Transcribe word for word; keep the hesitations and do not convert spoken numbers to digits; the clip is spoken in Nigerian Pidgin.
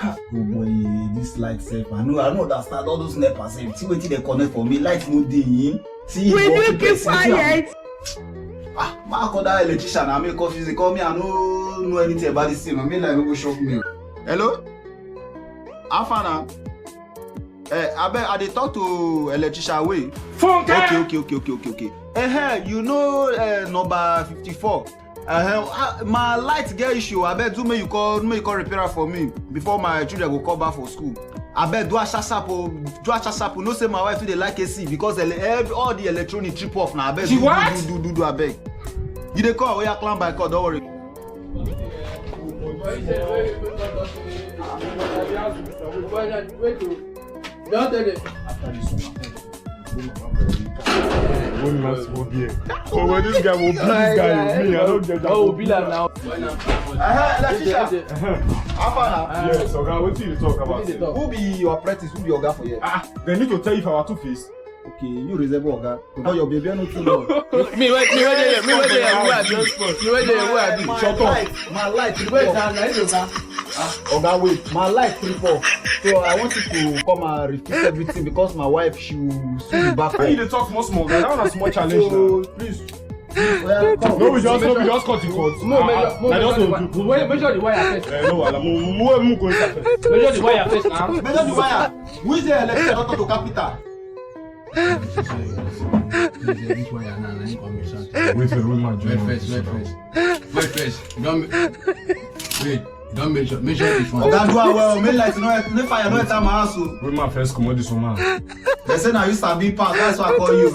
Ah, oh boy, this light sef. I know, I no understand all those nepa sef. See wetin dey connect for me. Light no dey, eh? See, will you keep quiet? Ah, ma call that electrician. I make confuse. They call me. I no know anything about this thing. I mean, like, no go shock me. Hello? How far now? Eh, I bet I dey talk to electrician way. Funke! Okay, okay, okay, okay, okay, okay. Eh, eh, you know, eh, number fifty-four. Uh, uh, my light get issue. I bet do make you call, make you call repair am for me before my children go come back for school. I bet do a sharp sharp o, do a sharp sharp o. No say my wife too dey like A C because ele-, ev-, all the electronic trip off now. I bet she do, what? Do, do, do, do, I beg. You dey call, oya climb by call, don't worry. Don't tell them. One last one here. So when this guy will be this guy, me, I don't get that. Oh, be like now. Uh-huh, electrician. How far now? Yes, oga, wetin you talk about? Who be your apprentice? Who be oga for here? Ah, they need to tell you if our two face. Okay, you resemble oga because your baby no too long. Me wait, me wait there, me wait there. Who I be? Me wait there. Who I be? Shut up. My light, my light, wait, na na you oga. Ah, oga, wait, my light trip off. So I want you to come and refix everything because my wife, she will soon be back. Why you dey talk small small? That one na small challenge. So now, please. Well, come. No, we just, no, we just cut the cord. No, ah, measure, no, I just measure the wi-, wait, measure the wire first. Eh, no, wahala. Mo, mo, mo, mo go inside first. Measure the wire first now. Measure the wire. Who is the electrician? Doctor to carpenter. This wire now, na him come be shout. Wait for the room, man. Wait first, wait first. Wait first. You don ma-, wait. You don measure, measure this one. Oga, do am well. Make light no, make fire no enter my house o. Wait, man, first comot this one, man. They say na you sabi pass, that's why I call you.